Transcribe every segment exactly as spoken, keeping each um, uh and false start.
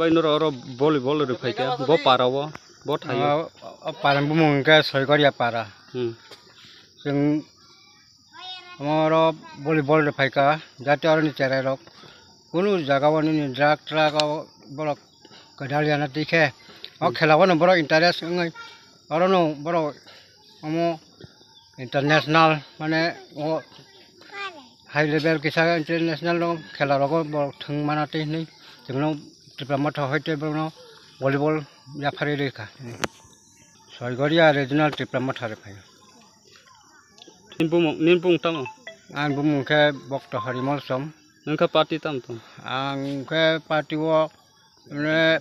Oi, norok oro volleyball rwphaikha, bo para o, bo thaio. O, o para bumung hwnkhe Soigoria para. Hmm. Chwng omo oro volleyball rwphaikha, jate oroni cherai rok kunu jaga o nini drug trug o borok kwdal yana twi khe, o Hmm. khela o no borok interest wngwi orono borok omo international, mane, o high level kisa international no khela rogo borok thwng mana twi hinwi chwngno Tipra Motha hoite borokno volleyball yapharwi rwkha. Soigoria regional Tipra Motha rwkha. Nini bumung, nini bumung tamo? Ang bumung khe Bokto Harimol Som. Nokha party tamo tong? Ang khe party o, mane,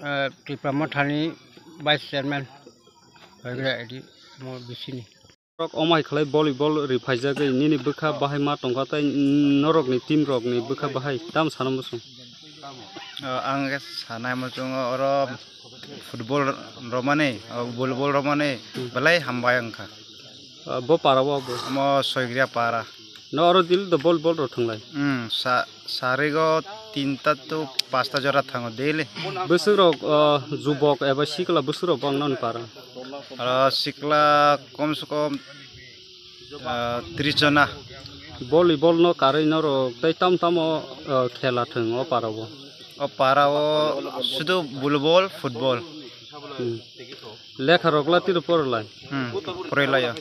eh, Tipra Mothani vice chairman. Soigoria edi mo bisini. Norok omai khlai volleyball rwphaijagwi nini bwkha bahai ma tongkha tei norokni team rokni bwkha bahai tamo sana muchung? O, ang khe sanai muchungo oro football romani, o, volleyball romani belai hambai wngkha. Ah, bo para o bo? Omo Soigria para. No oro daily do volleyball rok thwnglai? Hmm, sa-, sarigo tinta to pasta jora thango daily. Bwswk rok, ah, jubok eba sikla bwswk rok bang non para? Oro sikla kom se kom, ah, tris jona. Volleyball no karwi norok tei tam tamo, ah, khela thwng o para o? O para o sudu volleyball, football. Hmm. Lekha rok la tiro porlai? Hmm, porlai ya.